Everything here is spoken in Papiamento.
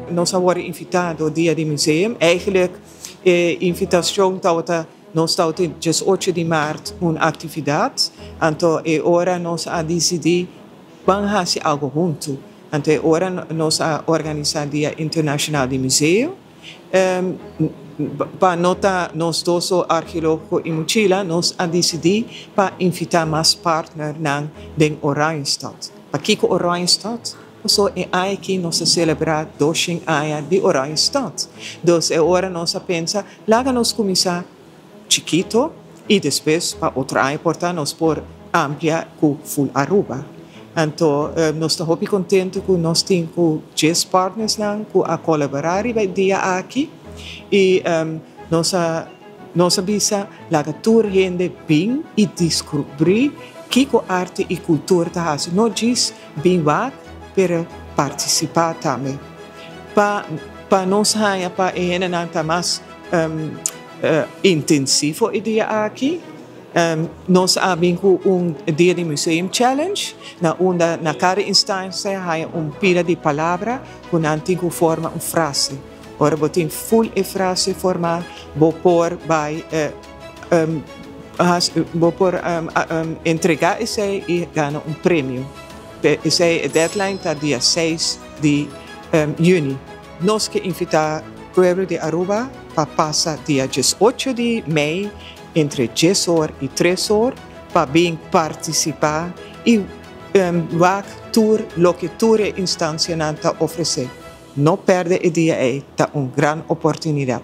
Nos a wordo invita door Dia di Museum. Eigenlijk e invitacion tabata nos tabatin 18 di maart un actividad. Anto e ora nos a dicidi ban haci algo hunto. Anto e ora nos a organisa Dia Internacional di Museo. Pa no ta nos dos arkeologo y Muchila, nos a dicidi pa invita mas partnernan den Oranjestad. Pakico Oranjestad? So e aki nos a celebra 200 aña di Oranjestad. Dus e ora nos a pensa, laga nos cuminsa chikito y despues pa otro aña por ta nos por amplia cu full Aruba. Anto, nos ta hopi contento cu nos tin cu 10 partners nan cu a colabora riba e dia aki y nos a bisa laga tur hende bin y descubri kico arte y cultura ta haci. No djis bin wak, pero participa tambe. Pa nos haya pa e hendenan ta mas intensivo e dia aki, nos a bin cu un Dia di Museum Challenge, na unda na cada instancia haya un pila di palabra cu nan tin cu forma un frase. Ora bo tin full e frase forma, bo por bay bo por entrega esey y gana un premio. Esey e deadline ta dia 6 di juni. Nos ke invita pueblo di Aruba pa pasa dia 18 di mei entre 10 or y 3 or pa bin participa y wak tur loke tur e instancianan ta ofrece. No perde e dia ey, ta un gran oportunidad.